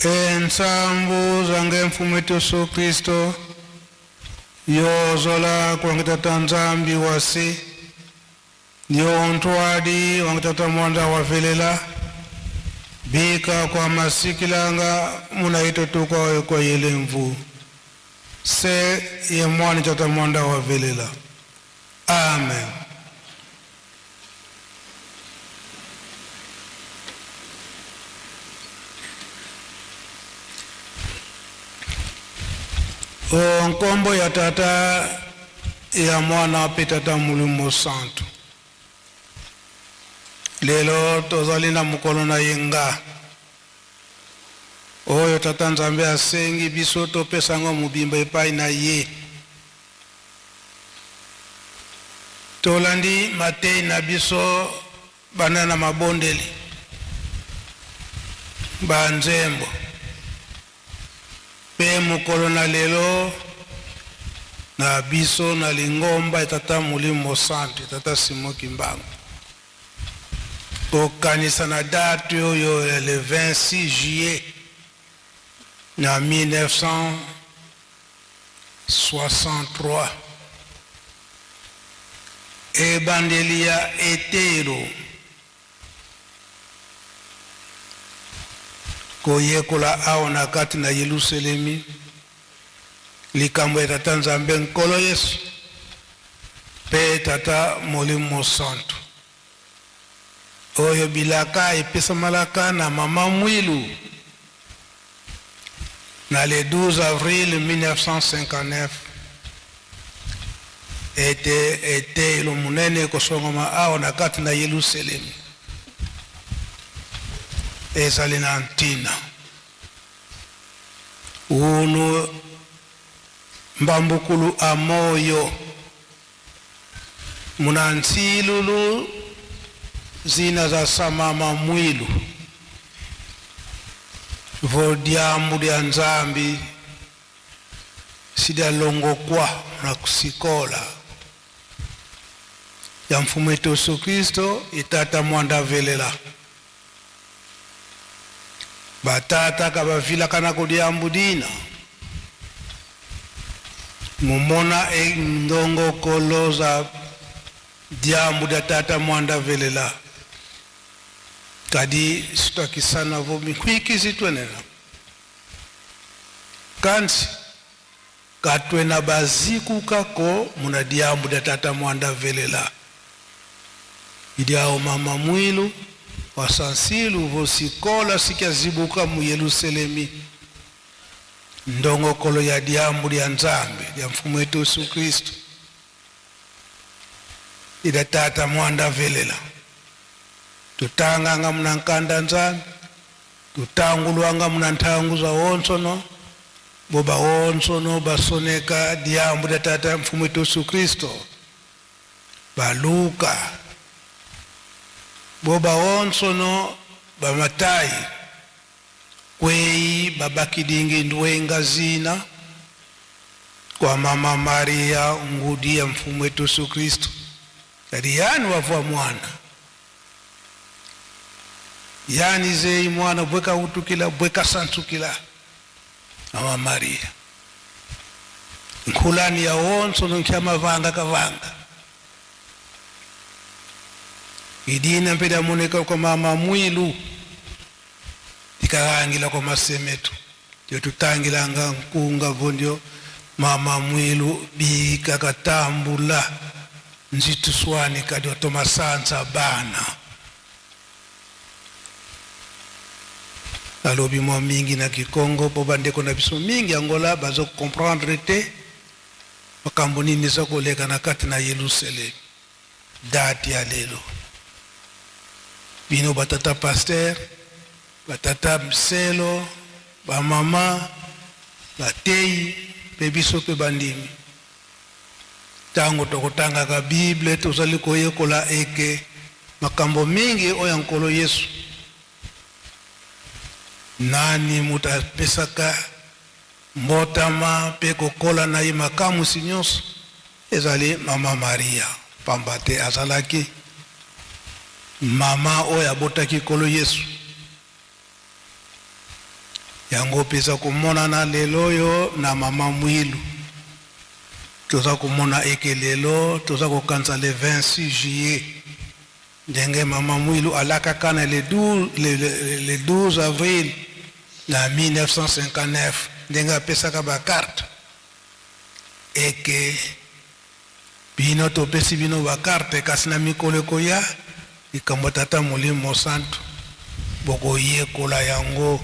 Ensambu zange mfumu wetu Yesu Kristo yozola kwange tata Nzambi wasi yo ntwadi wange tata mwanda wavelela bika kwa masikilanga munaito tukwa kwa yelemvu se ye mwani tata mwanda wavelela. Amen. O nkombo ya tata ya mwana mpe tata molimo santu. Lelo tozali na mokolo na yenga oyo tata Nzambe asengi biso topesa yango mobimba epai na ye. Tolandi matei na biso banda na mabondeli, banzembo mpe mokolo na lelo na biso na lingomba ya Tata Molimo Mosantu ya Tata Simon Kimbangu, kokanisa na date oyo ya le 26 juillet na 1963, ebandeli ya eteyelo koyekola awa na kati na Yelusalemi likambo ya Tata Nzambe Nkolo Yesu mpe Tata Molimo Mosantu, oyo bilaka epesamalaka na Mama Mwilu na le 12 avril 1959 ete eteyelo monene ekosongama awa na kati na Yelusalemi ezali na ntina. Unu mbambukulu a moyo muna nsilulu zina za samama mwilu vo diambu dia Nzambi sidialongokwa na kusikola ya Mfumu wetu Yesu Kristo itata mwanda velela batata kabavilaka na kudiambu dina mumona e ndongo koloza diambu dia tata mwanda velela kadi sitwakisana vo mikhwikizi twenena kansi katwena baziku kako muna diambu dia tata mwanda velela idiao mama mwilu wasansilu vosikola sikiazibuka mu Yelusalemi ndongokolo ya diambu dia Nzambe dia mfumu wetu Yesu Kristo ida tata mwanda velela tutanganga muna nkanda Nzambe tutangulwanga muna nthangu za wonsono boba wonsono basoneka diambu dia tata mfumu wetu Yesu Kristo baluka boba wonsono bamatai kwei babakidingi ndwenga zina kwa mama Maria ngudi ya mfumu wetu Yesu Kristo kadi yani wavua mwana yani zei mwana bweka utukila bweka santsukila mama Maria nkhulani ya wonso nkyamavanga kavanga idina mpeda moneka kwa mama mwilu ikalangila kwa masemetu ndio tutangilanga nkunga vondio mama mwilu bika katambula nzituswani kadi watomasanza bana nalobi mwa mingi na kikongo po bandeko na biso mingi Angola bazo comprendre te makambo nini eza koleka na kati na Yelusalemi date ya lelo. Bino batata pasteur, batata mselo, bamama, bateyi mpe biso mpe bandimi, ntango tokotangaka Bible tozali koyekola eke makambo mingi oyo ya Nkolo Yesu. Nani moto apesaka mbotama mpe kokola na ye makamwisi nyonso? Ezali mama Maria, pamba te azalaki mama oyo abotaki Nkolo Yesu. Yango mpe eza komonana lelo oyo na mama Mwilu. Toza komona eke lelo toza kokanisa le 26 juillet, ndenge mama Mwilu alakaka na le 12, le 12 avril na 1959, ndenge apesaka ba carte eke bino topesi bino ba carte, kasi na mikolo ekoya likambo Tata Molimo Mosantu bokoyekola yango.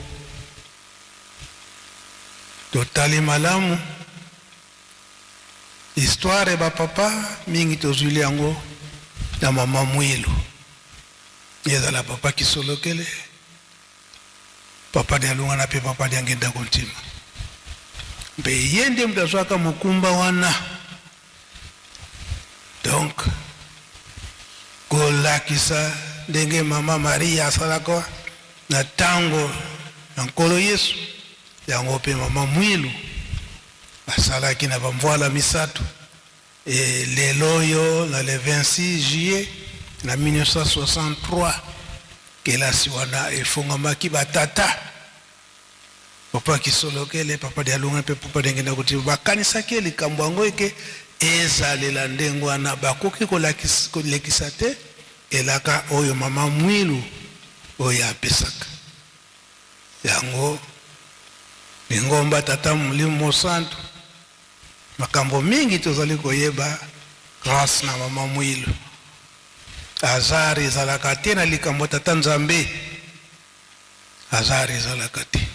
Totali malamu histoire ya bapapa mingi, tozwili yango na mama Mwilu, ezala papa Kisolokele, papa Dialungana mpe papa Diangenda Kontima. Mpe ye nde moto azwaka mokumba wana, donc kolakisa ndenge mama Maria asalaka na ntango na Nkolo Yesu, yango mpe mama Mwilu asalaki na bamvwala misato. E lelo oyo na le 26 juillet na 1963, kelasi wana efongamaki. Batata papa Kisolokele, papa Dialunga mpe papa Diangenda Kontima bakanisaki likambo yango eke ezalela ndenge wana, bakoki kolekisa te elaka oyo mama Mwilu oyo apesaka. Yango lingomba Tata Molimo Mosantu, makambo mingi tozali koyeba grâce na mama Mwilu. Hasard ezalaka te na likambo Tata Nzambe, hasard ezalaka te.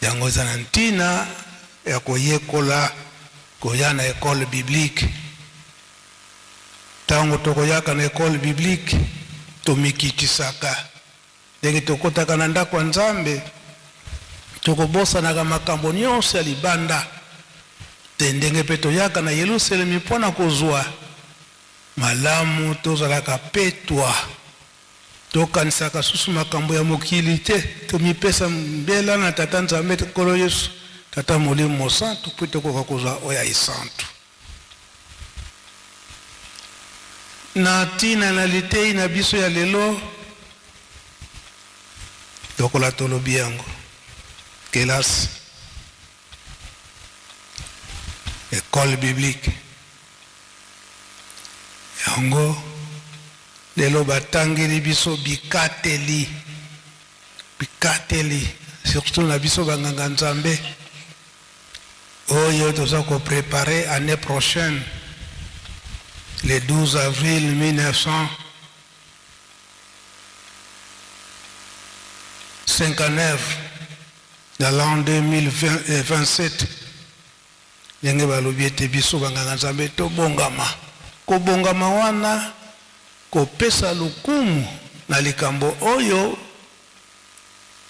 Yango eza na ntina ya koyekola, koya na école biblique. Ntango tokoyaka na école biblique, tomikitisaka. Ndenge tokotaka na ndako ya Nzambe, tokobosanaka makambo nyonso ya libanda te. Ndenge mpe toyaka na Yelusalemi mpo na kozwa malamu, tozalaka petwa, tokanisaka susu makambo ya mokili te, tomipesa mbela na Tata Nzambe, Nkolo Yesu, Tata Molimo Mosantu, mpo tokoka kozwa oyo ya esantu. Na ntina na litei na biso ya lelo, lokola tolobi yango, kelasi, école biblique, yango lelo batangeli biso bikateli, bikateli surtout na biso banganga Nzambe oyo toza kopréparer année prochaine, le 12 avril 1959, na l'an 2027. Ndenge balobi ete biso banganga Nzambe tobongama, kobongama wana kopesa lokumu na likambo oyo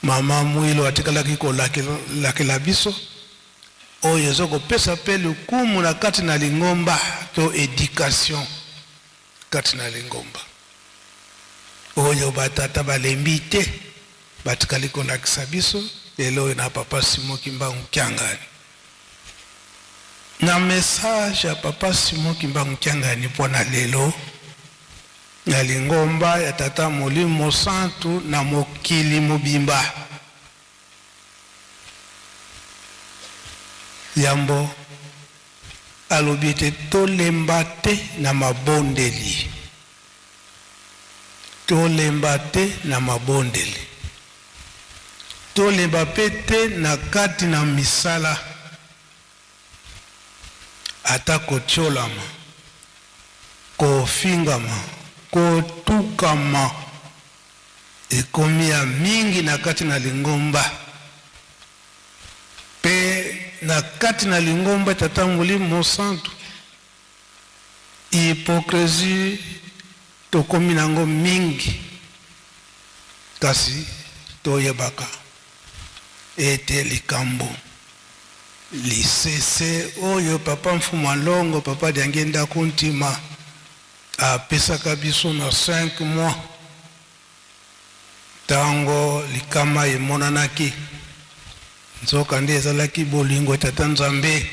mama Mwilu atikalaki kolakela biso, oyo eza kopesa mpe lokumu na kati na lingomba to éducation kati na lingomba, oyo batata balembi te batikali kolakisa biso lelo oyo na papa Simon Kimbangu Kiangani. Na message ya papa Simon Kimbangu Kiangani mpo na lelo na lingomba ya Tata Molimo Mosantu na mokili mobimba, yambo alobi ete tolemba te na mabondeli, tolemba te na mabondeli, tolemba mpe te na kati na misala, ata kotiolama, kofingama, kotukama ekomi ya mingi na kati na lingomba. Mpe na kati na lingomba Tata Molimo Mosantu, hypocrisie tokomi nango mingi, kasi toyebaka ete likambo lisese oyo papa Mfumu Alongo, papa Diangenda Kuntima apesaka biso na 5 mois, ntango likama emonanaki, nzoka nde ezalaki bolingo Tata Nzambe.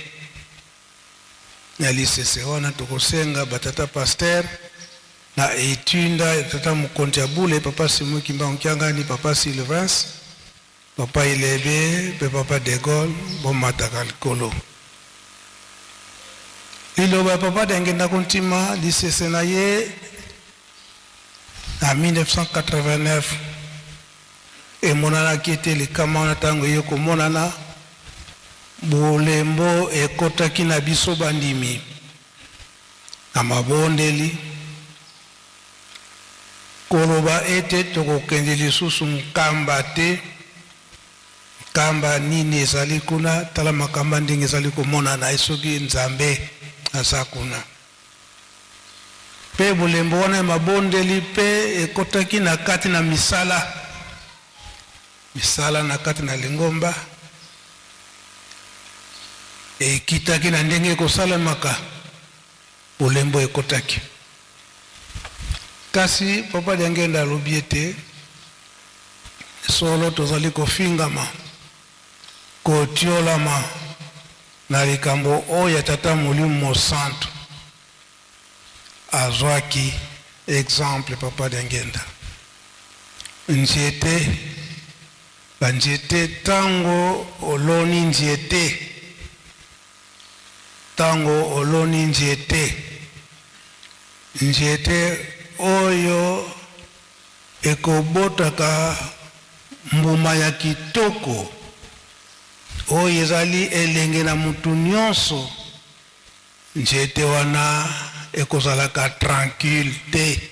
Na lisese wana tokosenga batata pasteur na etunda ya tata mokonzi ya bule, papa Simon Kimbangu Kiangani, papa Sylvens. Papa Ilebe mpe Papa De Gaulle, bomataka likolo. Liloba ya Papa Diangienda Kuntima, lisese na ye na 1989 emonanaki ete likama wana ntango eye komonana, bolembo ekotaki na biso bandimi na mabondeli, koloba ete tokokende lisusu Nkamba te. Nkamba nini ezali kuna? Tala makamba ndenge ezali komonana ye soki Nzambe aza kuna. Mpe bolembo wana ya mabondeli mpe ekotaki na kati na misala, misala na kati na lingomba ekitaki na ndenge ekosalemaka, bolembo ekotaki. Kasi Papa Diangienda alobi ete solo tozali kofingama, kotiolama na likambo oyo ya Tata Molimo Mosantu. Azwaki exemple Papa Diangienda. Nzete, ba nzete tango oloni nzete, Tango oloni nzete, nzete oyo ekobotaka mbuma ya kitoko, oyo ezali elenge na mutu nionso, nzete wana ekozalaka tranquille te.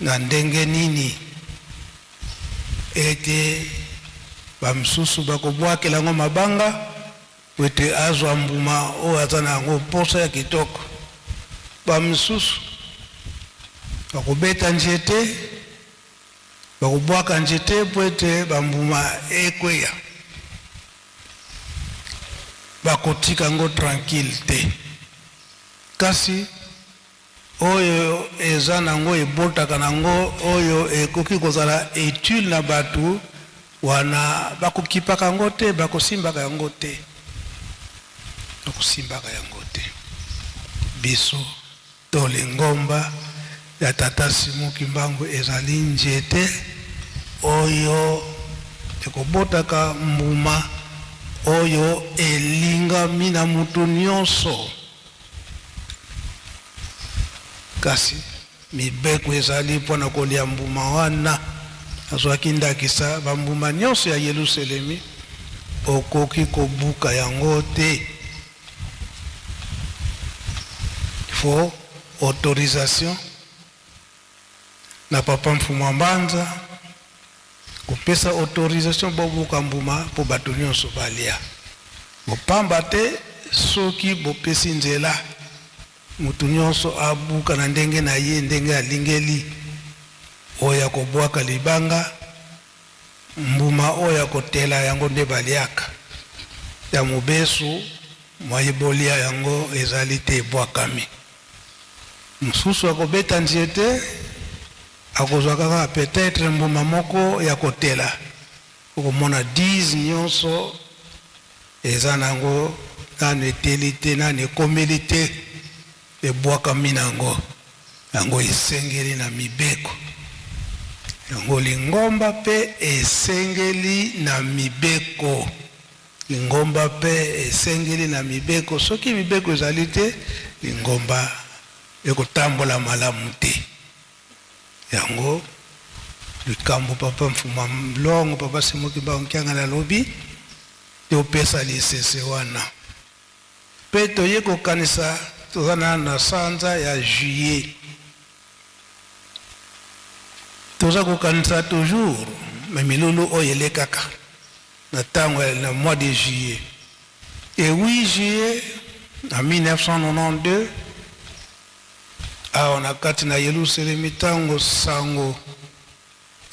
Na ndenge nini? Ete ba misusu bakobwakela yango mabanga, Mpo ete azwa mbuma oyo aza na yango mposa ya kitoko. Ba misusu bakobeta nzete, bakobwaka nzete mpo ete bambuma ekweya. Bakotika yango tranquille te. Kasi oyo eza nango ebotaka nango oyo ekoki kozala utile na batu wana bakokipaka yango te, bakosimbaka yango te, bakosimbaka yango te. Biso to lingomba ya Tata Simon Kimbangu ezali nzete oyo ekobotaka mbuma oyo elingami na mutu nionso. Kasi mibeko ezali mpo na kolya mbuma wana. Azwaki ndakisa, bambuma nyonso ya Yelusalemi, okoki kobuka yango te. Il faut autorisation na papa Mfumu Mbanza kopesa autorisation bobuka mbuma mpo bato nyonso balia. Bopamba te soki bopesi nzela moto nyonso abuka na ndenge na ye, ndenge alingeli, oyo akobwaka libanga, mbuma oyo ya kotela yango nde baliaka, ya mobesu mwaye bolia yango ezali te, ebwakami. Mosusu akobeta nzete, akozwa kaka peut-etre mbuma moko ya kotela, okomona 10 nionso eza na yango nanu eteli te, nanu ekomeli te, ebwakami na yango. Yango esengeli na mibeko. Yango lingomba pe esengeli na mibeko. Lingomba pe esengeli na mibeko. Soki mibeko ezali te, lingomba ekotambola malamu te. Yango likambo Papa Mfuma Mlongo, Papa Simon Kimbangu Kiangani alobi, topesa lisese wana. Pe toye kokanisa toza nanu na sanza ya juillet. Toza kokanisa toujours mais milulu oyo elekaka na tango ya na mois de juillet. Et 8 juillet na 1992 awa na kati na Yelusalemi tango sango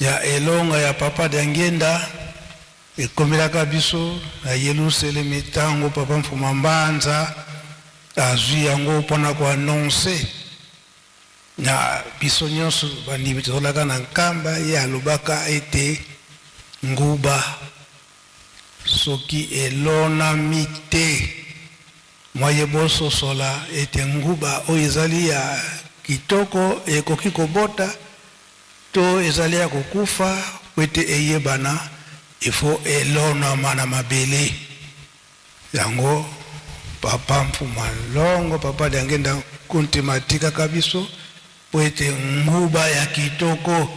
ya elonga ya Papa Diangienda ekomelaka biso na Yelusalemi tango Papa Mfuma Mbanza azui yango pona ko annoncer Na biso nyonso bandimi tozalaka na Nkamba, ye alobaka ete nguba soki elonami te, mwa ye bososola ete nguba oyo ezali ya kitoko ekoki kobota to ezali ya kokufa, mpo ete eyebana. Il faut elonama na mabele. Yango papa Mfuma Longo, papa Diangenda Kuntima atikaka biso mpo ete nguba ya kitoko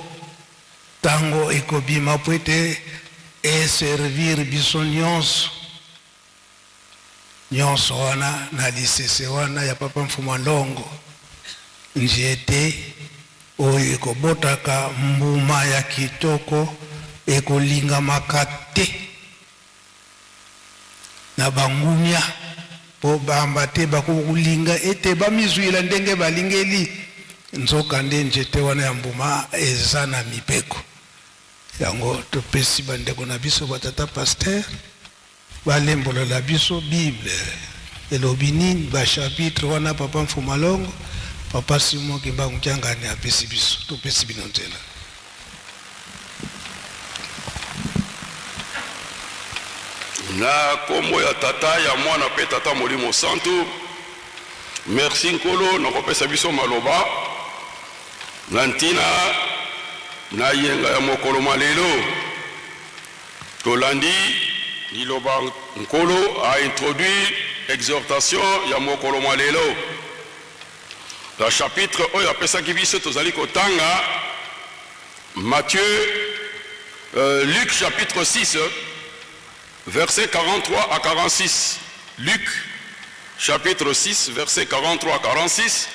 tango ekobima mpo ete eservir biso nyonso. Nyonso wana na lisese wana ya papa Mfuma Longo, nzete oyo ekobotaka mbuma ya kitoko ekolingamaka te na bangumia, mpo bamba te bakolinga ete bamizwila ndenge balingeli, nzokande nzete wana ya mbuma eza na mibeko. Yango topesi bandeko na biso batata pasteur balembolola biso Bible elobi nini, ba chapitre wana papa Mfuma Longo, papa Simon Kimbangu Kiangani apesi biso, topesi bino nzela. Na kombo ya Tata, ya Mwana pe Tata Molimo Santu, merci Nkolo na kopesa biso maloba na ntina na yenga ya mokolo mwa lelo. Tolandi liloba Nkolo a introduire exhortation ya mokolo mwa lelo. Na chapitre oyo apesaki biso tozali kotanga Matthieu, euh, Luc chapitre 6 verset 43 à 46. Luc chapitre 6 verset 43 à 46.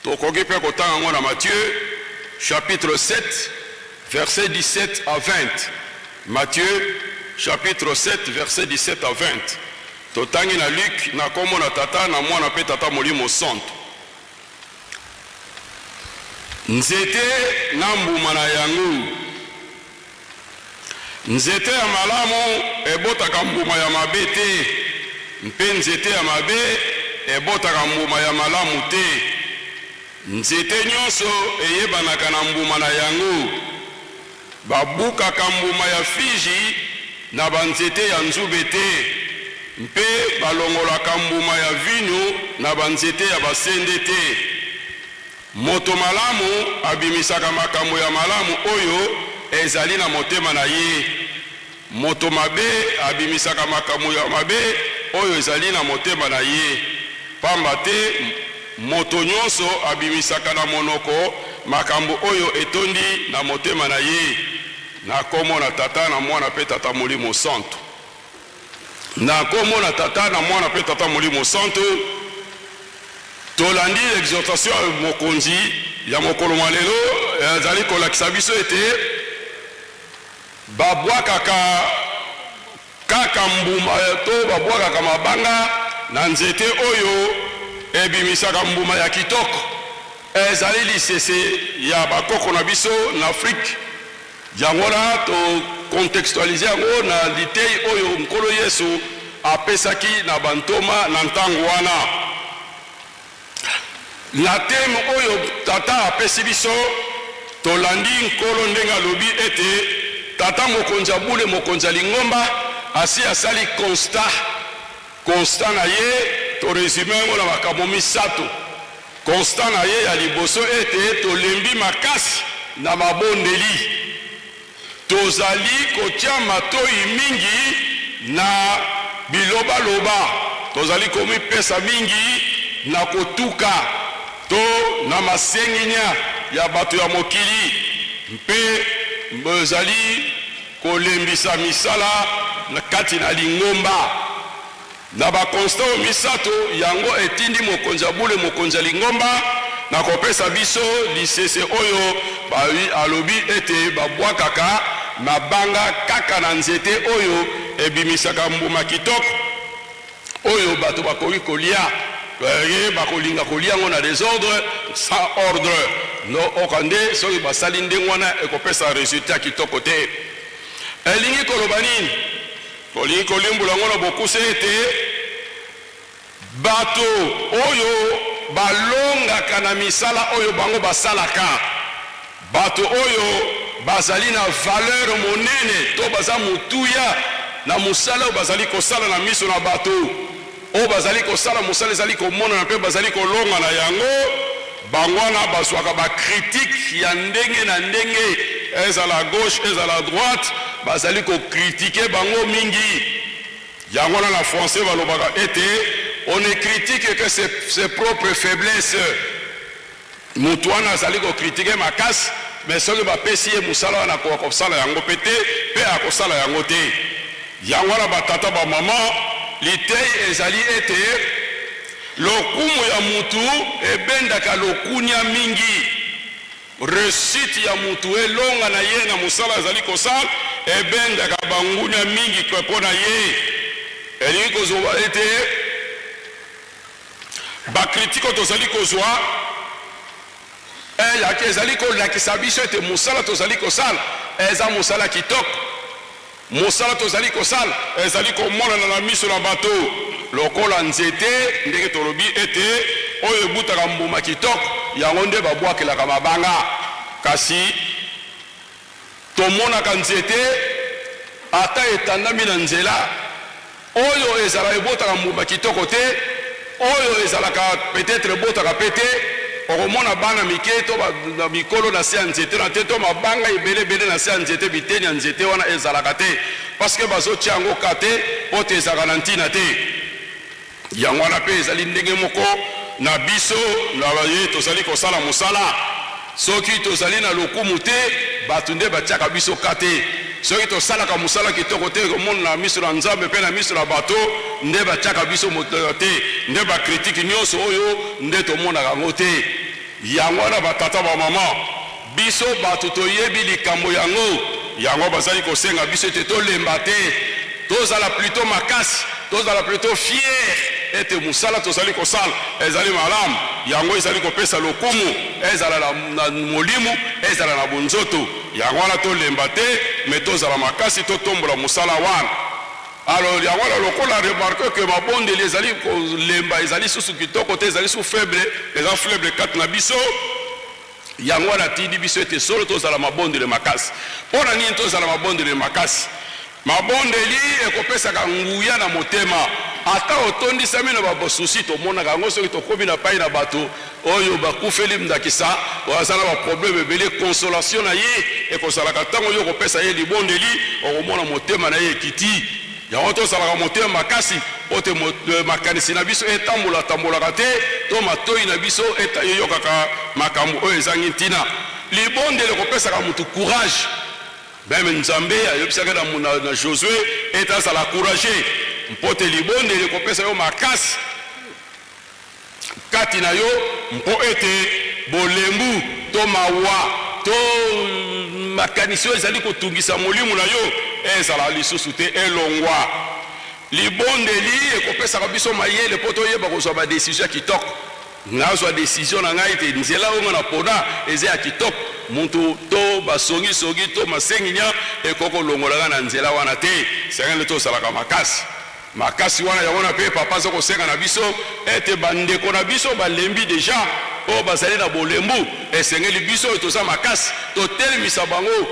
Tokoki mpe kotanga yango na Matthieu chapitre 7 verset 17 à 20. Matthieu chapitre 7 verset 17 à 20. Totangi na Luc na kombo na Tata na Mwana mpe Tata Molimo Santu. Nzete na mbuma na yango. Nzete ya malamu ebotaka mbuma ya mabe te, mpe nzete ya mabe ebotaka mbuma ya malamu te. Nzete nyonso eyebanaka na mbuma na yango. Babukaka mbuma ya figi na banzete ya nzube te, mpe balongolaka mbuma ya vino na banzete ya basende te. Moto malamu abimisaka makambo ya malamu oyo ezali na motema na ye. Moto mabe abimisaka makambo ya mabe oyo ezali na motema na ye. Pamba te moto nyonso abimisaka na monoko makambo oyo etondi na motema na ye. Na kombo na Tata, na Mwana pe Tata Molimo Santu. Na kombo na Tata, na Mwana pe Tata Molimo Santu. Tolandi exhortation ya mokonzi ya mokolo mwa lelo ezali kolakisa biso ete babwakaka kaka mbuma to babwakaka mabanga na nzete oyo ebimisaka mbuma ya kitoko. Ezali lisese ya bakoko na biso na Afrique. Yango wana to contextualiser yango na liteyi oyo Nkolo Yesu apesaki na bantoma na ntango wana. Na thème oyo Tata apesi biso, tolandi Nkolo ndenge alobi ete Tata Mokonzi ya bule, Mokonzi ya lingomba, asi asali constat. Constat na ye, to resumer yango na makambo misato. Constat na ye ya liboso ete tolembi makasi na mabondeli. Tozali kotia matoyi mingi na bilobaloba, tozali komipesa mingi na kotuka to na masenginya ya bato ya mokili mpe ezali kolembisa misala kati na lingomba. Na ba constats oyo misato, yango etindi mokonzi ya bule, mokonzi ya lingomba, na kopesa biso lisese oyo alobi ete babwakaka mabanga kaka na nzete oyo ebimisaka mbuma kitoko oyo bato bakoki kolia, bakolinga kolia yango na desordre, sans ordre. Oka nde soki basali ndenge wana ekopesa resultat kitoko te. Elingi koloba nini? Tolingi kolimbola yango na bokuse ete bato oyo balongaka na misala oyo bango basalaka, bato oyo bazali na valeur monene to baza motuya na mosala oyo bazali kosala na miso na bato, oyo bazali kosala mosala ezali komonana mpe bazali kolonga na yango, bango wana bazwaka ba critiques ya ndenge na ndenge. Ezala gauche, ezala droite, bazali kocritiquer bango mingi. Yango wana na français balobaka ete on ne critique que ses propres faiblesses. Motu wana azali kocritiquer makasi, mais soki bapesi ye mosala wana, akoka kosala yango mpe te, mpe akosala yango te. Yango wana, batata, bamama, litei ezali ete lokumu ya mutu ebendaka lokunya mingi. Réussite ya mutu, elonga na ye na mosala azali kosala, ebendaka bangunya mingi mpo na ye. Elingi kozwa ete bacritiques oyo tozali kozwa eyaki ezali kolakisa biso ete mosala tozali kosala eza mosala kitoko. Mosala tozali kosala ezali komonana na miso na bato, lokola nzete, ndenge tolobi ete oyo ebutaka mbuma kitoko, yango nde babwakelaka mabanga. Kasi tomonaka nzete ata etandami na nzela, oyo ezala ebotaka mbuma kitoko te, oyo ezalaka peut-être ebotaka mpe te, okomona bana mike to mikolo na se ya nzete na te, to mabanga ebele ebele na se ya nzete. Biteni ya nzete wana ezalaka te, parce que bazotia yango ka te, mpo te ezalaka na ntina te. Yango wana mpe ezali ndenge moko na biso na ye tozali kosala mosala. Soki tozali na lokumu te, bato nde batiaka biso ka te. Soki tosalaka mosala kitoko te, komona na miso na Nzambe mpe na miso na bato, nde batiaka biso moto te, nde bacritiques nyonso oyo nde tomonaka yango te. Yango wana, batata, bamama, biso bato toyebi likambo yango. Yango bazali kosenga biso ete tolemba te, tozala plutôt makasi, tozala plutôt fier ete mosala tozali kosala ezali malamu. Yango ezali kopesa lokumu, ezala na molimo, ezala na bonzoto. Yango wana tolemba te, mais tozala makasi, totombola mosala wana. Alors yango wana, lokola remarque ke mabondeli ezali kolemba, ezali susu kitoko te, ezali su faible, eza faible kati na biso, yango wana atindi biso ete solo tozala mabondeli makasi. Mpo na nini tozala mabondeli makasi? Mabondeli ekopesaka nguya na motema ata otondisami na babosoucis. Tomonaka yango soki tokómi na pai na bato oyo bakufeli, ndakisa aza na baproblèmes ebele, consolation na ye ekozalaka ntango yo kopesa ye libondeli, okomona motema na ye ekiti. Yango tozalaka motema makasi po te makanisi na biso etambola tambolaka te, to matoi na biso eyokaka makambo oyo ezangi ntina. Libondeli ekopesaka motu courage. Même Nzambe ayebisaki na Josué ete azala courageux, mpo te libondeli ekopesa yo makasi kati na yo, mpo ete bolembu to mawa to makanisi oyo ezali kotungisa molimo na yo ezala lisusu te, elongwa. Libondeli ekopesaka biso mayele mpo toyeba kozwa badécisions ya kitoko. Nazwa décision na ngai te, nzela oyo nga na pona eza ya kitoko, mutu to basongisongi to masenginya ekoki kolongola nga na nzela wana te. Sengeli tosalaka makasi makasi wana. Yango na mpe papa aza kosenga na biso ete bandeko na biso balembi déjà, oyo bazali na bolembu, esengeli biso oyo toza makasi totelemisa bango,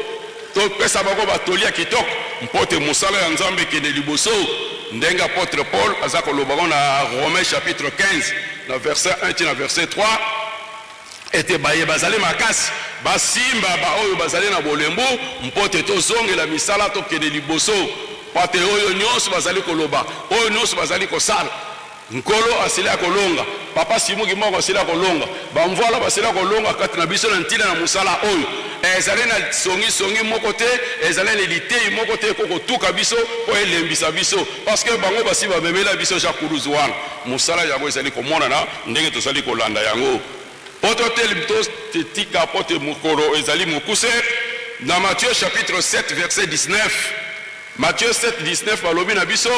topesa bango batoli ya kitoko, mpo te mosala ya Nzambe ekende liboso, ndenge apôtre Paul aza koloba ngo na Romain chapitre 15, na verset 1 ti na verset 3, ete baye bazali makasi basimba baoyo bazali na bolembu, mpo te tozongela misala, tokende liboso. Po te oyo nyonso bazali koloba, oyo nyonso bazali kosala, Nkolo asili akolonga. Papa Simuki moko asili akolonga, bamvwala basili akolonga kati na biso na ntina na mosala oyo. Ezali na songisongi moko te, ezali na litei moko te ekokotuka biso mpo elembisa biso, parce que bango basi bamemela biso Jean Kuruzu wana. Mosala yango ezali komonana ndenge tozali kolanda yango, mpo totika, mpo te mokolo ezali mokuse. Na Matthieu chapitre 7 verset 19, Matthieu 7 19, balobi na biso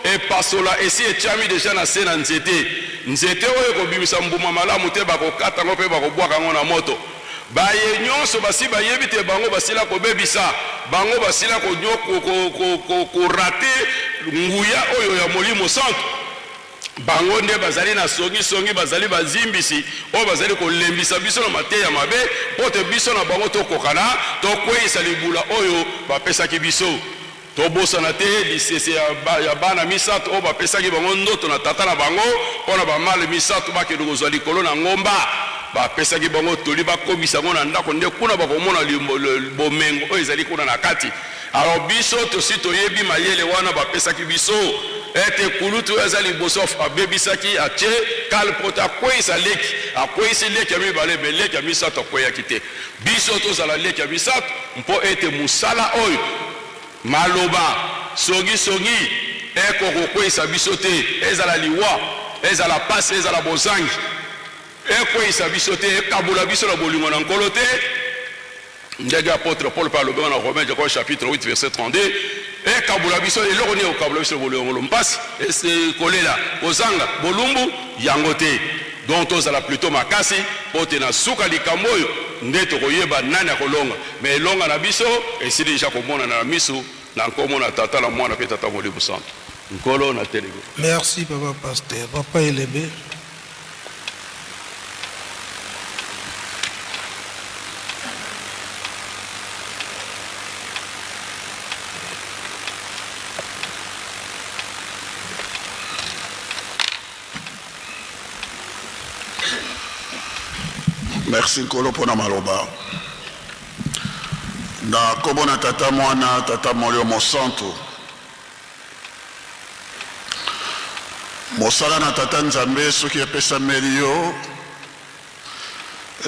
epasola esi etiami déjà na se na nzete. Nzete oyo ekobimisa mbuma malamu te, bakokata yango mpe bakobwaka yango na moto. Baye nyonso basi bayebi te bango basila kobebisa, bango basila korater nguya oyo ya Molimo Santo, bango nde bazali na songisongi, bazali bazimbisi oyo bazali kolembisa biso na mateya mabe, mpo te biso na bango tokokana tokweyisa libula oyo bapesaki biso. Tobosana te lisese ya bana misato oyo bapesaki bango ndoto na tata na bango mpo na bamales misato bakende kozwa likolo na ngomba. Bapesaki bango toli bakomisa yango na ndako, nde kuna bakomona bomengo oyo ezali kuna na kati. Alors biso tosi toyebi mayele wana bapesaki biso ete kulutu oyo aza liboso abebisaki, atie kale mpo te akweyisa leki, akweyisi leki ya mibale, me leki ya misato akweyaki te. Biso tozala leki ya misato mpo ete mosala oyo maloba songisongi ekokokweyisa biso te, ezala liwa, ezala pasi, ezala bozangi, ekweyisa biso te, ekabola biso na bolingo na Nkolo te. Ndenge apôtre Paul mpe alobi na Romain, je crois, chapitre 8 verset 32, ekabola biso eloko nini? Ekokabola biso na bolingo Nkolo? Mpasi, kolela, kozanga, bolumbu, yango te. Donc tozala plutôt makasi mpo te na suka likambo oyo nde tokoyeba nani akolonga. Me elonga na biso esili deja komonana na miso. Na nkombo na Tata na Mwana mpe Tata Molimo Santo, Nkolo na telemi. Merci papa pasteur. Papa Elebe. Merci Nkolo mpona maloba. Na nkombo na Tata, Mwana, Tata Molimo Mosantu. Mosala na Tata Nzambe soki epesameli yo,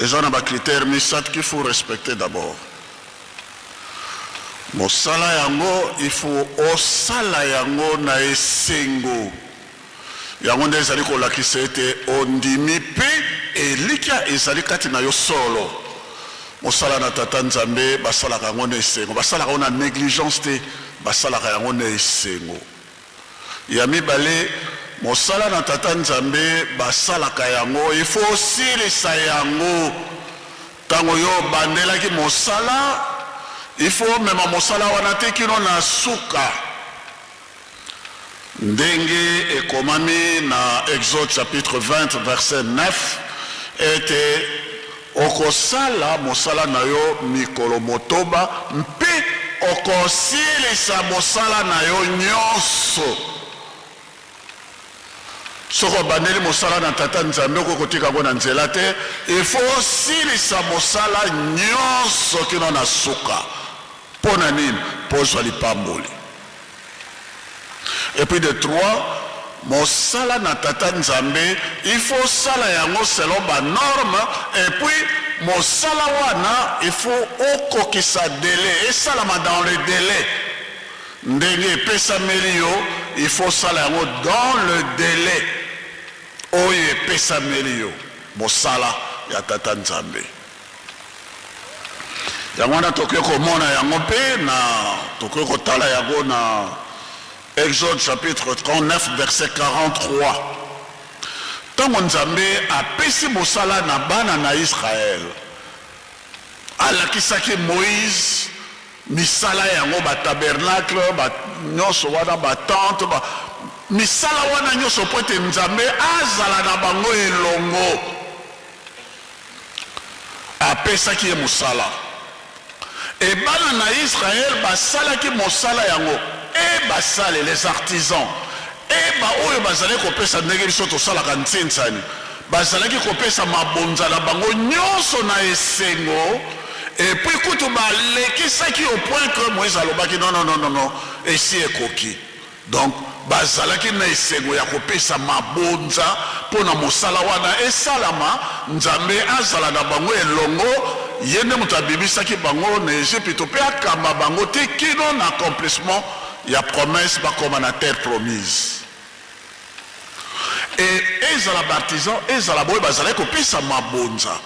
eza na ba critères misato qu'il faut respecter d'abord. Mosala yango il faut osala yango na esengo. Yango nde ezali kolakisa ete ondimi mpe elikya ezali kati na yo solo. Mosala na Tata Nzambe basalaka yango na esengo, basalaka yango na negligence te, basalaka yango na esengo. Ya mibale, mosala na Tata Nzambe basalaka yango, il faut osilisa yango. Tango yo obandelaki mosala, il faut omema mosala wana te kino na suka. Ndenge ekomami na Exode chapitre 20 verset 9 ete okosala mosala na yo mikolo motoba mpe okosilisa mosala na yo nyonso. Soki obandeli mosala na Tata Nzambe, okoki kotika yango na nzela te. Il faut osilisa mosala nyonso kino na suka. Mpo na nini? Mpo ozwa lipamboli. Et puis de trois, mosala na Tata Nzambe, il faut osala yango selon ba normes, et puis mosala wana il faut okokisa delai, esalama dans le delai. Ndenge epesameli yo, il faut osala yango dans le delai oyo epesameli yo, mosala ya Tata Nzambe. Yango wana tokoki komona yango mpe na tokoki kotala yango na Exode chapitre 39 verset 43. Ntango Nzambe apesi mosala na bana na Israël, alakisaki Moïse misala yango, ba tabernacle, ba nyonso wana, ba tente, ba misala wana nyonso mpo ete Nzambe azala na bango elongo. Apesaki ye mosala. E bana na Israël basalaki mosala yango, e basali, les artisans, e baoyo bazalaki kopesa ndenge biso tosalaka ntsinsani, bazalaki kopesa mabonza na bango nyonso na esengo, et puis kutu balekisaki au point que Moïse alobaki non, non, non, non, non, esi ekoki. Donc, bazalaki na esengo ya kopesa mabonza mpo na mosala wana esalama, Nzambe azala na bango elongo, ye nde moto abimisaki bango na Ejipito mpe akamba bango ti kino na accomplissement ya promesse bakoma na terre promise. Et ezala ba artisans, ezala baoyo bazalaki kopesa mabonza,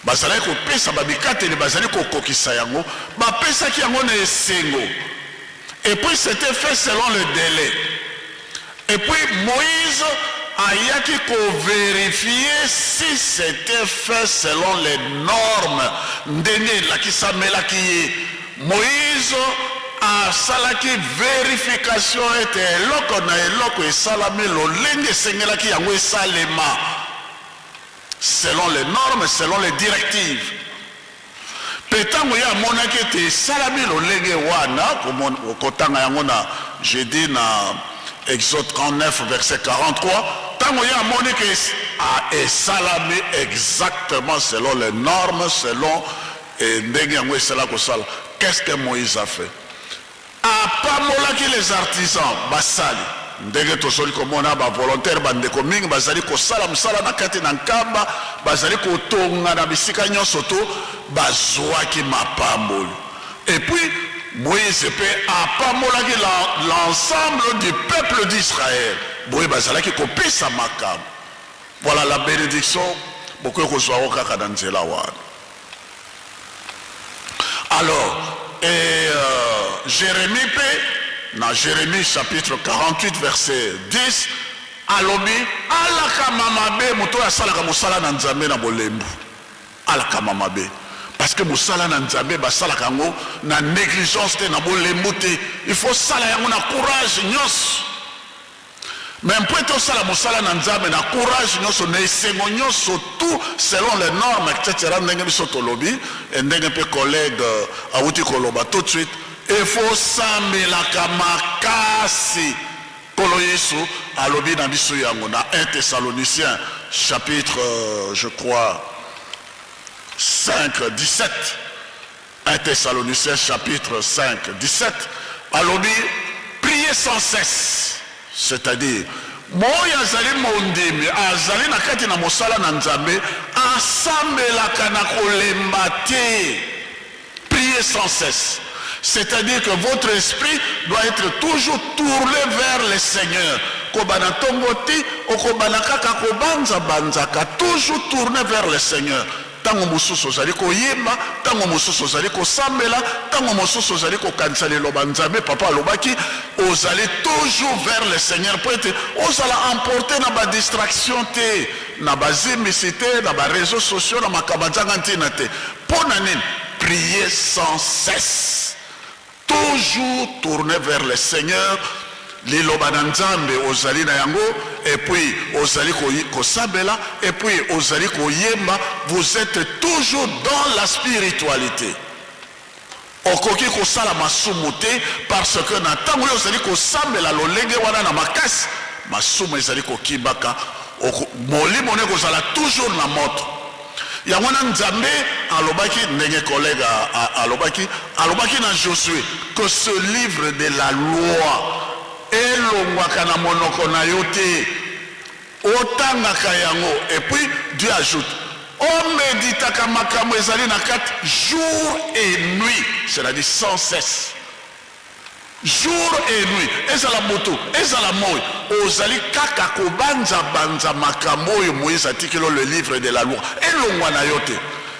bazalaki kopesa ba bikateli, bazali kokokisa yango, bapesaki yango na esengo. Et puis c'était fait selon le délai. Et puis Moïse ayaki ko verifier si c'était fait selon les normes ndenge elakisamelaki ye. Moïse asalaki verification ete eloko na eloko esalami lolenge esengelaki yango esalema, selon les normes, selon les directives. Mpe ntango ye amonaki ete esalami lolenge wana, kotanga yango na jeudi na Exode 39 verset 43, ntango ye amoni ke esalami exactement selon les normes, selon ndenge yango esala kosala. Qu'est-ce que Moïse a fait? Apambolaki les artisans, basali. Ndenge tozali komona bavolontaire, bandeko mingi bazali kosala mosala na kati na Nkamba, bazali kotonga na bisika nyonso to bazwaki mapamboli. Et puis Moïse mpe apambolaki l'ensemble du peuple d'Israël boye bazalaki kopesa makambo. Voilà la bénédiction, bokoki kozwa yango kaka na nzela wana. Alors, et Jérémie mpe, na Jérémie chapitre 48 verset 10, alobi: alakama mabe moto oyo asalaka mosala na Nzambe na bolembu. Alakama mabe, parce que mosala na Nzambe basalaka yango na négligence te, na bolembu te. Il faut sala yango na courage nyonso. Mais mpo ete osala mosala na Nzambe na courage nyonso, na esengo nyonso, tout selon les normes, etc., ndenge biso tolobi, ndenge mpe collègue awuti koloba tout de suite, il faut osambelaka makasi. Nkolo Yesu alobi na biso yango na 1 Thessaloniciens chapitre je crois 5 17. 1 Thessaloniciens chapitre 5 17, alobi: priez sans cesse. C'est-à-dire, moyo azali mondimi, azali na kati na mosala na Nzambe, asambelaka na kolemba te. Priez sans cesse, c'est-à-dire que votre esprit doit être toujours tourné vers le Seigneur. Kobana ntongo ti okobana kaka kobanzabanzaka, toujours tourné vers le Seigneur. Ntango mosusu ozali koyemba, ntango mosusu ozali kosambela, ntango mosusu ozali kokanisa liloba Nzambe papa alobaki, ozali toujours vers le Seigneur, mpo ete ozala emporté na badistraction te, na bazimbisi te, na baréseaux sociaux, na makambo nzanga ntina te. Mpo na nini? Prier sans cesse, toujours tourner vers le Seigneur. Liloba na Nzambe ozali na yango, et puis ozali kosambela, et puis ozali koyemba. Vous êtes toujours dans la spiritualité. Okoki kosala masumu te, parce que na ntango oyo ozali kosambela lolenge wana na makasi, masumu ezali kokibaka. Molimo ne kozala toujours na moto. Yango wana Nzambe alobaki, ndenge collègue alobaki, alobaki na Josué que ce livre de la loi elongwaka na monoko na yo te, otangaka yango. Et puis Dieu ajoute: oméditaka makambo ezali na kati jour et nuit, c'est-à-dire sans cesse, jour et nuit, ezala moto, ezala moi, ozali kaka kobanzabanza makambo oyo Moïse atikeli, le livre de la loi elongwa na yo te.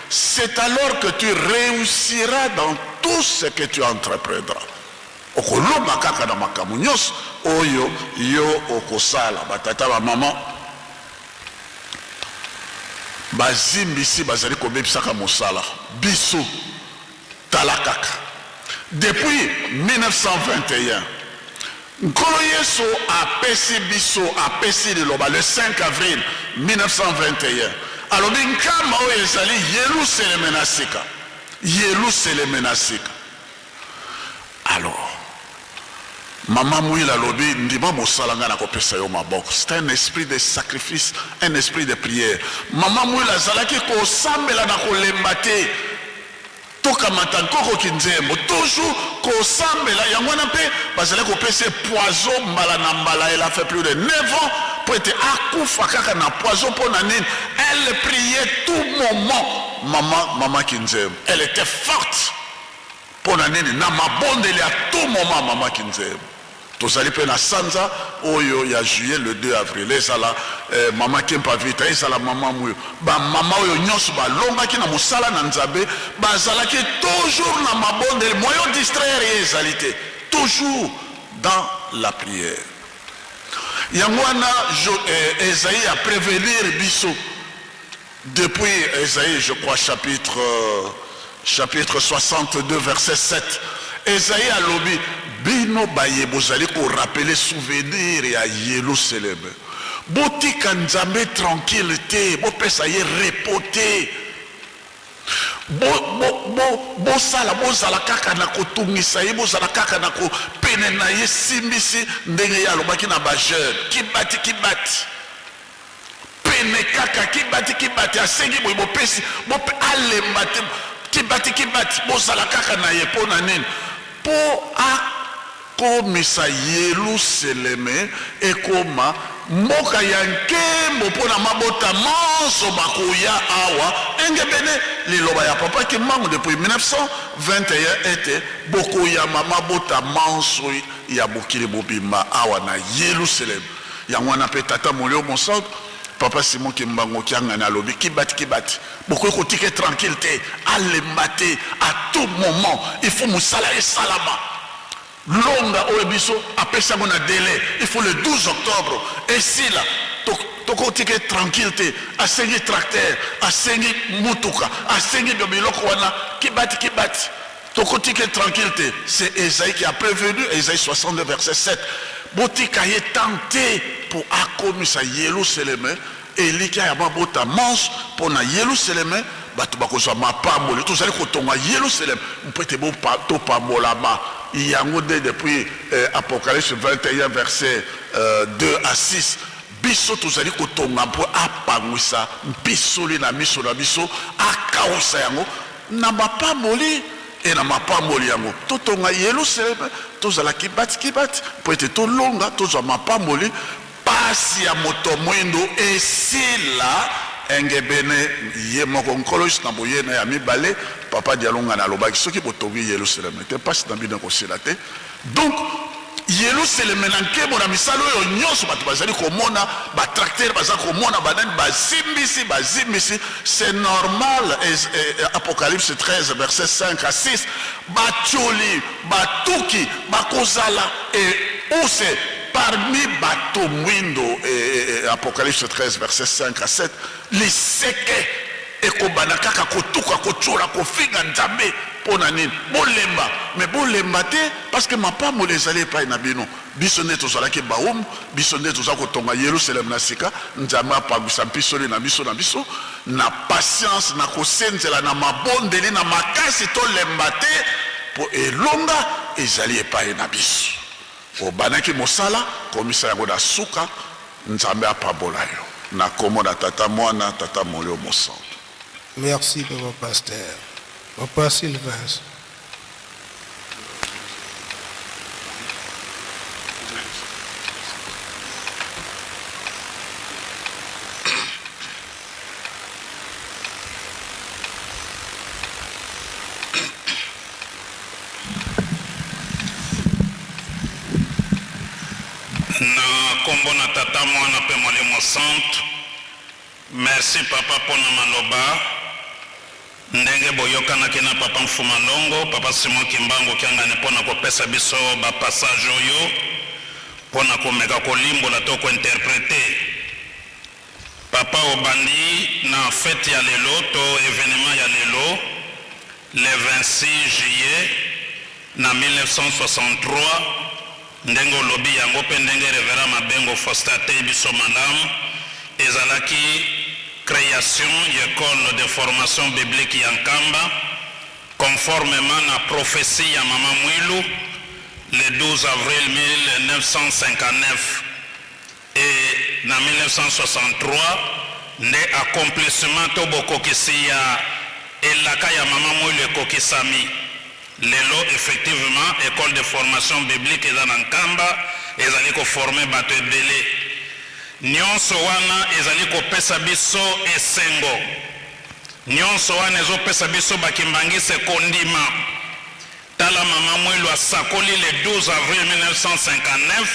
C'est alors que tu réussiras dans tout ce que tu entreprendras. Okolonga kaka na makambo nyonso oyo yo okosala. Batata, bamama, bazimbisi bazali kobebisaka mosala. Biso tala kaka depuis 1921, Nkolo Yesu apesi biso, apesi liloba le 5 avril 1921. Alobi Nkamba oyo ezali Yelusaleme na sika, Yelusaleme na sika. Alors mama Mwila alobi: ndima mosala, ngai nakopesa yo maboko. C'est un esprit de sacrifice, un esprit de prière. Mama Mwila azalaki kosambela na kolemba te. Tokamata nkokoki nzembo, toujours kosambela. Yango wana mpe bazali kopesa poison mbala na mbala. Elle a fait plus de 9 ans po ete akufa kaka na poison. Mpo na nini? Elle priait tout moment. Mama Kinzembo, elle était forte. Mpo na nini? Na mabondeli ya tout moment. Mama Kinzembo, tozali mpe na sanza oyo ya juillet, le 2 avril, ezala mama Kimpa Vita, ezala mama Moyo, bamama oyo nyonso balongaki na mosala na Nzambe, bazalaki toujours na mabondeli. Moyen distraire ye ezali te, toujours dans la prière. Yango wana Esaïe a prévenir biso depuis Esaïe, je crois chapitre 62 verset 7. Esaïe alobi: bino baye bozali korappeler souvenir ya Yelusaleme, botika Nzambe tranquille te, bopesa ye repos te, bosala, bozala kaka na kotungisa ye, bozala kaka na kopene na ye. Simbisi ndenge ye alobaki na bajeune, kibati kibati pene. kaka kibati kibati, asengi boye bopesi, bope, alemba te, kibati kibati, bozala kaka na ye. Mpo na nini? Mpo akomisa Yeluseleme ekoma mboka ya nkembo mpo na mabota manso bakoya awa, engebene liloba ya Papa Kimbangu depuis 1921 ete bokoyamba mabota manso ya mokili mobimba awa na Yeluseleme. Yango wana mpe Tata Molimo Mosantu Papa Simon Kimbangu Kiangani alobi kibati kibati, bokoki kotika ye tranquille te, alemba te, à tout moment il faut mosala esalama. Longa oyo biso apesi yango na delai, il faut le 12 octobre esila. Tokotika ye tranquille te, asengi tracteur, asengi mutuka, asengi biloko wana kibati kibati, tokotika ye tranquille te. C'est Esaïe qui a prévenu, Esaïe 62 verset 7, botika ye temps te mpo akomisa Yelusaleme elikya ya mabota manso. Mpo na Yelusaleme bato bakozwa mapamboli. Tozali kotonga Yelusaleme mpo ete topambolama. Yango nde depuis Apocalypse 21 verset 2 à 6 biso tozali kotonga mpo apangwisa mpisoli na miso na biso, akausa yango na mapamboli. E na mapamboli yango totonga Yelusaleme, tozala kibati kibati mpo ete tolonga, tozwa mapamboli, pasi ya moto mwindo esila, engebene ye moko Nkolo Yesu na boyena ya mibale. Papa Dialungana alobaki soki botongi Yelusaleme te, pasi na bino ekosila te. Donc Yelusaleme na nkembo na misala oyo nyonso bato bazali komona, batracteur baza komona, banani bazimbisi bazimbisi, c'est normal. Apocalypse 13 verset 5 à 6, batioli batuki bakozala et où c'est parmi bato mwindo. Apocalypse 13 verset 5 à 7, liseke ekobanda kaka kotuka, kotiola, kofinga Nzambe. Mpo na nini? Bolemba, me bolemba te, parce que mapamboli ezali epai na bino. Biso nde tozalaki baumu, biso nde toza kotonga Yerusaleme na sika. Nzambe apangwisa mpisoli na biso na biso na patience, na kosenzela, na mabondeli, na makasi, tolemba te mpo elonga ezali epai na biso. Obandaki mosala, komisa yango na suka. Nzambe apambola yo na kombo na Tata, Mwana, Tata Molimo Mosantu. Merci papa pasteur. Papa Sylvain. Na kombo na Tata, Mwana pe Molimo Santu. Merci papa pona maloba ndenge boyokanaki na papa Mfuma Longo, papa Simon Kimbangu Kiangani pona kopesa biso ba passage oyo pona komeka kolimbola to ko interpreter. Papa obandi na fete ya lelo to evenement ya lelo le 26 juillet na 1963 ndenge olobi yango pe ndenge Reverend Mabengo Faustin ateyi biso malamu, ezalaki creation y'ecole de formation biblique ya Nkamba conformement na prophetie ya Mama Mwilu le 12 avril 1959 et na 1963 nde accomplissement to bokokisi ya elaka ya Mama Mwilu ekokisami. Lelo effectivement ecole de formation biblique eza na Nkamba, ezali ko former bato ebele. Nionso wana ezali kopesa biso esengo. Nionso wana ezopesa biso ba kimbanguiste kondima. Tala Mama Mwilu asakoli le 12 avril 1959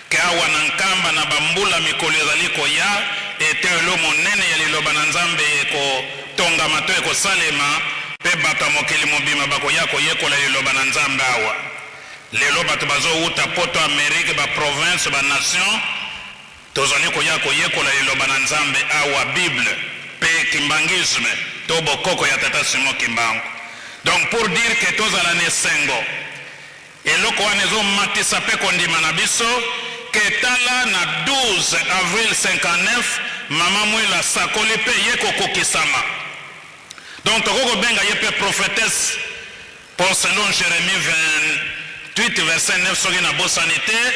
ke awa na Nkamba na ba mbula mikolo ezali koya eteyelo monene ya liloba na Nzambe ekotongama to ekosalema pe bato ya mokili mobimba bakoya koyekola liloba na Nzambe awa. Lelo bato bazowuta poto, Amerique, ba province, ba nation tozali koya koyekola liloba na Nzambe awa, Bible pe kimbanguisme to bokoko ya Tata Simon Kimbangu. Donc pour dire que tozala na esengo, eloko wana ezomatisa pe kondima na biso ke tala na 12 avril 59 Mama Mwilu asakoli pe ye kokokisama. Donc tokoki kobenga ye pe prophetesse po selon Jeremie 28 verset 9 soki nabosani te,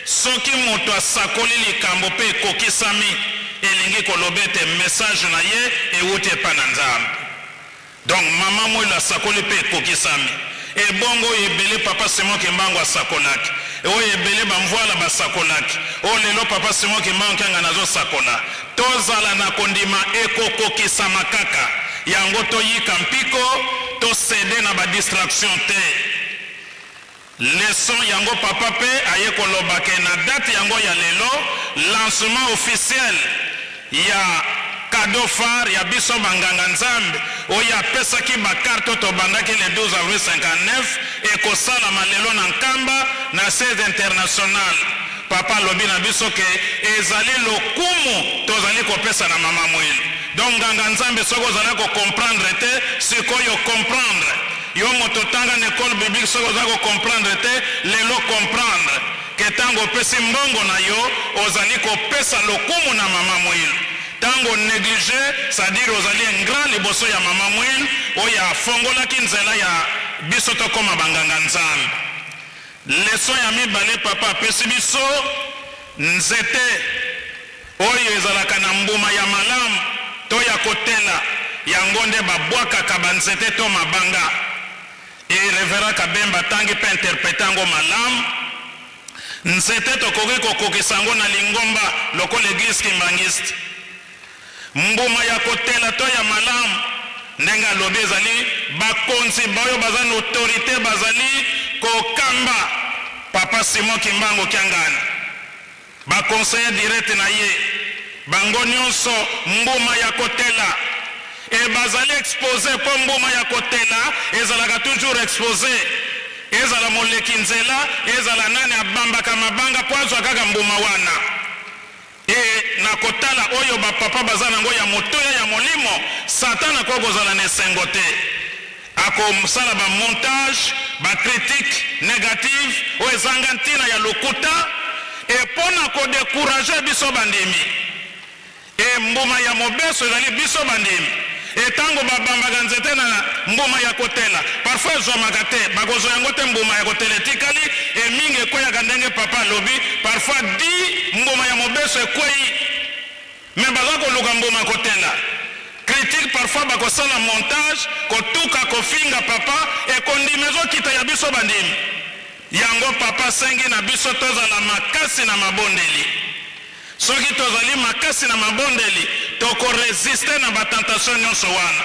soki moto asakoli likambo pe ekokisami, Elingi koloba ete message na ye ewuti epai na Nzambe. Donc mama Mwilu asakoli mpe ekokisami. Ebongo oyo ebele papa Simon Kimbangu asakolaki, oyo ebele ba Mvuala basakolaki, oyo lelo papa Simon Kimbangu Kiangani azosakola, tozala na kondima ekokokisama kaka. Yango toyika mpiko, to ceder na ba distractions te. Leçon yango papa pe aye koloba ke na date yango ya lelo lancement officiel ya cadeau phare ya biso ba nganga nzambe oyo apesaki ba carte oyo tobandaki le 12 avril 59 ekosalama lelo na Nkamba na siège international. Papa alobi na biso ke ezali lokumu tozali kopesa na mama Muilu. Donc nganga nzambe soki ozalaki ko comprendre te sikoyo comprendre. Yo moto otanga na ecole biblique soki oza ko comprendre te lelo comprendre que tango opesi mbongo na yo ozali kopesa lokumu na mama Muilu. Tango o negliger c'est à dire ozali ingrat liboso ya mama Muilu oyo afongolaki nzela ya biso tokoma ba nganga Nzambe. Leçon ya mibale papa apesi biso, nzete oyo ezalaka na mbuma ya malamu to ya kotela, yango nde babwakaka ba nzete to mabanga. Et Reverend Kabemba atangi pe interprete yango malamu. Nzete tokoki kokokisa yango na lingomba lokola eglise kimbanguiste. Mbuma ya kotela to ya malamu, ndenge alobi, ezali bakonzi baoyo baza na autorite bazali kokamba Papa Simon Kimbangu Kiangani, ba conseillers directs na ye, bango nionso mbuma ya kotela et bazali expose mpo mbuma ya kotela ezalaka toujours expose, ezala moleki nzela, ezala nani abambaka mabanga mpo azwa kaka mbuma wana. Et na kotala oyo ba papa baza nango ya motuya ya molimo, Satan akoki kozala na esengo te. Akosala ba montage, ba critiques negatives oyo ezanga ntina ya lokuta et mpo na ko decourager biso bandimi. Et mbuma ya mobesu ezali biso bandimi. Et tango ba bambaka nzete na mbuma ya kotela, parfois ezwamaka te, bakozwa yango te, mbuma ya kotela etikali, et mingi ekweyaka ndenge papa alobi, parfois dit mbuma ya mobesu ekweyi, mais baza koluka mbuma kotela. Critique parfois bakosala montage, kotuka, kofinga papa, et kondima ezokita ya biso bandimi. Yango papa asengi na biso tozala makasi na mabondeli. Soki tozali makasi na mabondeli, toko resister na ba tentations nionso wana.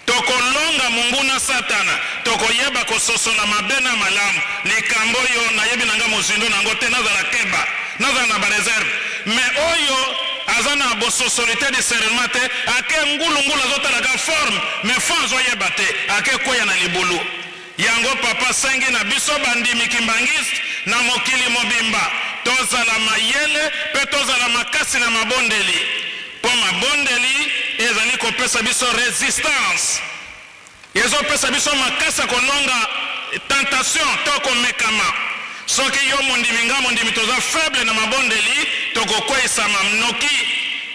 Tokolonga monguna Satana, tokoyeba kososola mabe na malamu. Likambo oyo nayebi na nga mozindo na yango te, nazala keba, nazala na ba reserves. Mais oyo aza na bososoli te, discernement te, ake ngulu ngulu azotala kaka forme, mais fond azoyeba te, ake kweya na libulu. Yango papa asengi na biso bandimi kimbanguiste na mokili mobimba tozala mayele pe tozala makasi na mabondeli po mabondeli ezali kopesa biso resistance ezopesa biso makasi ya kolonga tentation to komekama. Soki yo mondimi nga mondimi toza faible na mabondeli tokokweyisama noki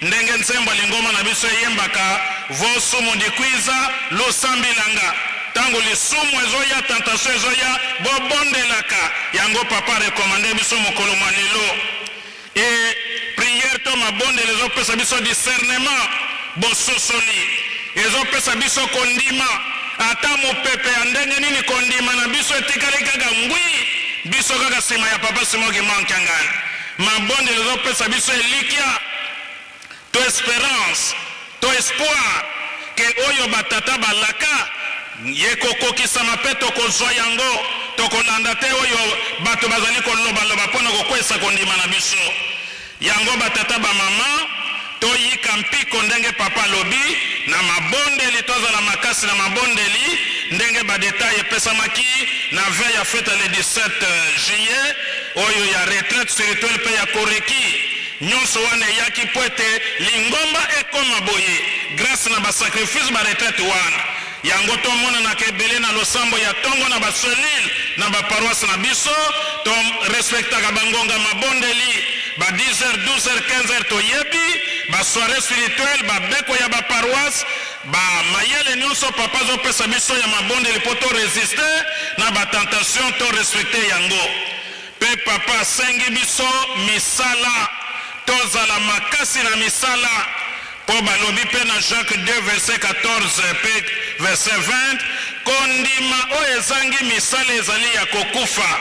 ndenge nzembo ya lingomba na biso eyembaka vosumu dikwiza lusambilanga tango lisumu ezoya tentation ezoya bobondelaka yango papa a recommande biso mokolo mwa lelo et prière to mabondeli ezopesa biso discernement bososoli ezopesa biso kondima ata mopepe ya ndenge nini kondima na biso etikali kaka ngwi biso kaka sima ya papa Simon Kimbangu Kiangani mabondeli ezopesa biso elikya to esperance to espoir ke oyo ba tata balaka ekokokisama pe tokozwa yango, tokolanda te oyo bato bazali kolobaloba mpo na kokweisa kondima na biso. Yango ba tata ba mama toyika mpiko ndenge papa alobi na mabondeli, tozala makasi na mabondeli ndenge ba details epesamaki na veille ya fete ya le 17 juillet oyo ya retraite spirituelle pe ya koreki. Nionso wana eyaki mpo ete lingomba ekoma boye grace na ba sacrifice ba retraite wana. Yango to monanaka ebele na losambo ya tongo na ba cellule na ba paroisse na biso to respectaka ba ngonga mabondeli ba 10 heures, 12 heures, 15 heures toyebi ba soiree spirituelle ba beko ya ba paroisse ba mayele nionso papa azo pesa biso ya mabondeli mpo to resister na ba tentation to respecter yango. Pe papa asengi biso misala. Tozala makasi na misala, mpo balobi mpe na Jacques 2 verset 14 mpe verset 20, kondima oyo ezangi misala ezali ya kokufa,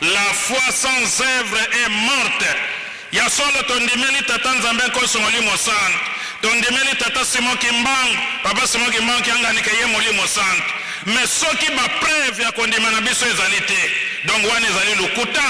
la foi sans oeuvre est morte. Ya solo tondimeli Tata Nzambe Nkosi Molimo Santu, tondimeli Tata Simon Kimbangu, Papa Simon Kimbangu Kiangani ke ye Molimo Santu, mais soki ba preuve ya kondima na biso ezali te, donc wana ezali lokuta.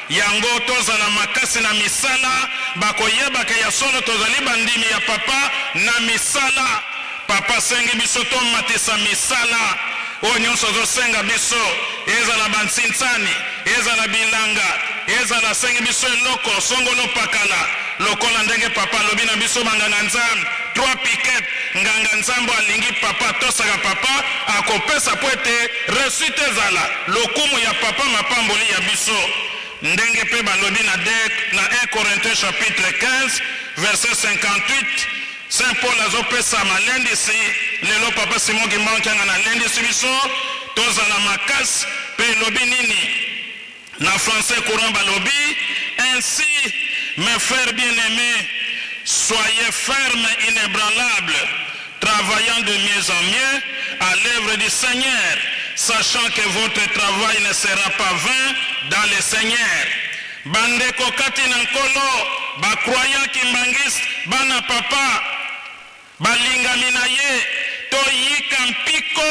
Yango tozala makasi na misala, bakoyeba ke ya solo tozali bandimi ya Papa na misala. Papa asengi biso tomatisa misala. Oyo nionso azosenga biso, ezala ba nsintsani, ezala bilanga, ezala asengi biso eloko songolo pakala, lokola ndenge Papa alobi na biso ba nganga Nzambe, trois piquets, nganga Nzambe oyo alingi Papa, atosaka Papa, akopesa mpo ete reussite ezala, lokumu ya Papa, mapamboli ya biso. Ndenge mpe balobi na na 1 Corinthiens chapitre 15 verset 58, Saint Paul azopesa malendisi lelo, Papa Simon Kimbangu Kiangani alendisi biso tozala makasi, mpe elobi nini? Na français courant balobi, Ainsi, mes frères bien-aimés, soyez fermes, inébranlables, travaillant de mieux en mieux à l'œuvre du Seigneur, sachant que votre travail ne sera pas vain dans le Seigneur. Bandeko kati na Nkolo, ba croyants kimbanguistes, bana papa, balingami na ye, toyika mpiko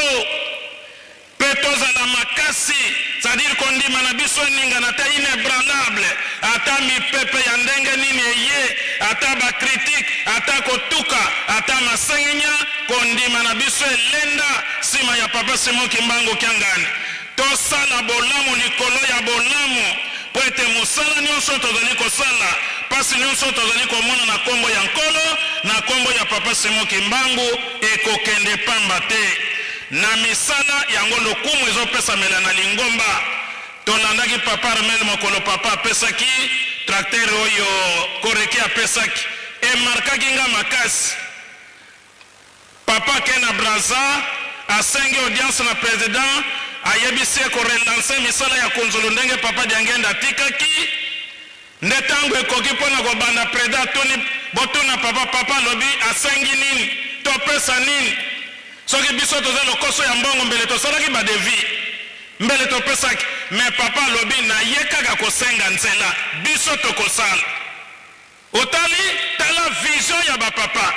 mpe tozala makasi, c'est-à-dire kondima na biso eningana te, inebranlable, ata mipepe ya ndenge nini eye, ata ba critiques, ata kotuka, ata masenginya, kondima na biso elenda sima ya Papa Simon Kimbangu Kiangani. Tosala bolamu likolo ya bolamu, mpo ete mosala nionso tozali kosala, pasi nionso tozali komona na kombo ya Nkolo, na kombo ya Papa Simon Kimbangu, ekokende pamba te. Na misala yango lokumu ezopesamela na lingomba. Tolandaki Papa Armel mokolo Papa apesaki tracteur oyo Koreki apesaki. E markaki nga makasi. Papa ake na Brazza, asengi audience na president, ayebisi ye ko relancer misala ya Kunzulu ndenge Papa Diangienda atikaki. Nde tango ekoki mpo na kobanda, president atuni, Botuna Papa, Papa alobi asengi nini? Topesa nini? Soki biso toza lokoso ya mbongo mbele tosalaki ba devis, mbele topesaki. Mais Papa alobi naye kaka kosenga nzela, biso tokosala. Otali? Tala vision ya ba papa.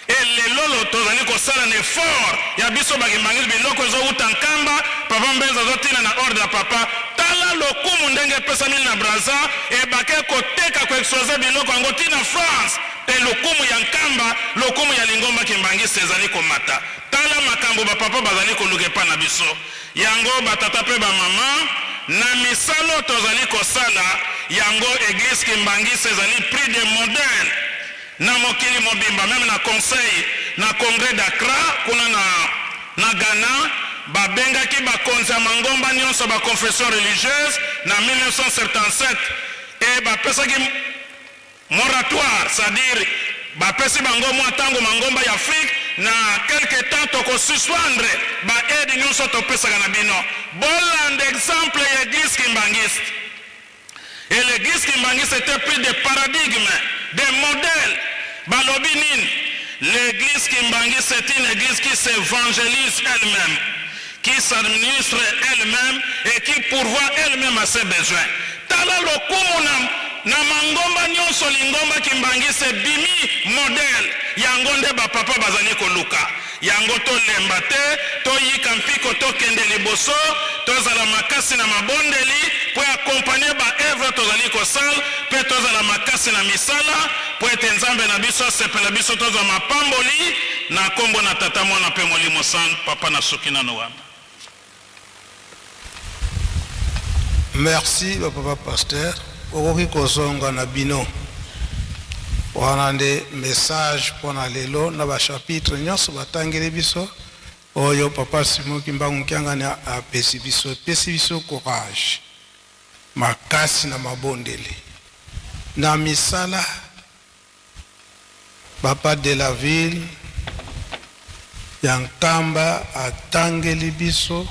Et lelolo tozali kosala na effort ya biso ba kimbanguiste biloko ezo wuta Nkamba, papa Mbenza azo tinda na ordre ya papa. Tala lokumu ndenge epesami na Brazza et bake koteka ko exposer biloko yango ti na France et lokumu ya Nkamba, lokumu ya lingomba kimbanguiste ezali komata. Tala makambo ba papa bazali koluka epa na biso. Yango ba tata pe ba maman na misala oyo tozali kosala yango eglise kimbanguiste ezali prix de modèle na mokili mobimba meme na conseil na congrès d'Accra kuna na na Ghana ba bengaki ba konzi ya mangomba nionso ba confession religieuse na 1977 et ba pesaki Moratoire, c'est à dire ba pesi bango mua tango mangomba ya Afrique na quelque temps toko suspendre ba aide nionso topesaka na bino. Bolanda exemple ya eglise kimbanguiste. Et l'eglise kimbanguiste etait pris de paradigme, de modèle. Balobi nini? L'eglise kimbanguiste c'est une eglise qui s'evangelise elle-meme, qui s'administre elle-meme et qui pourvoit elle-meme à ses besoins. Tala lokumu na na mangomba nionso lingomba kimbanguiste ebimi modèle yango nde ba papa bazali koluka yango tolemba te toyika mpiko tokende liboso tozala makasi na mabondeli po accompagner ba oeuvres tozali kosal pe tozala makasi na misala po ete Nzambe na biso asepela biso tozwa mapamboli na kombo na Tata Mwana pe Molimo Santu papa na suki nanu wana. Merci ba papa pasteur bokoki kozonga na bino wana nde message pona lelo na ba chapitre nyonso batangeli biso oyo papa Simon Kimbangu Kiangani apesi biso epesi biso courage makasi na mabondeli na misala Papa de la ville ya Nkamba atangeli biso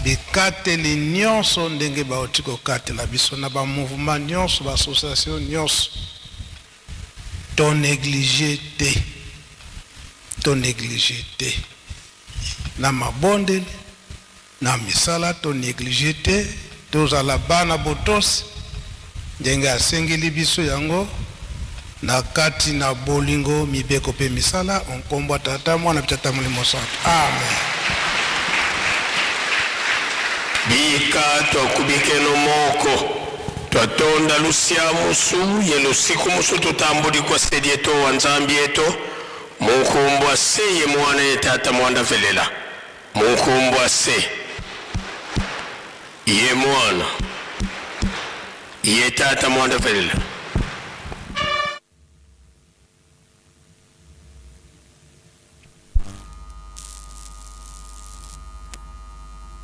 bikateli nionso ndenge bawuti kokatela biso na ba mouvements nionso, ba associations nionso. To negliger te, to negliger te na mabondeli na misala, to negliger te, tozala bana botosi ndenge asengeli biso yango na kati na bolingo, mibeko mpe misala. Nkombo ya Tata, Mwana mpe Tata Molimo Santo, amen. Bika twakubikeno moko twatonda lusia musu ye lusiku musu tutambulikwa sedi eto wa Nzambi eto munkumbwa se ye mwana ye tata mwanda velela munkumbwa se ye mwana ye tata mwanda velela.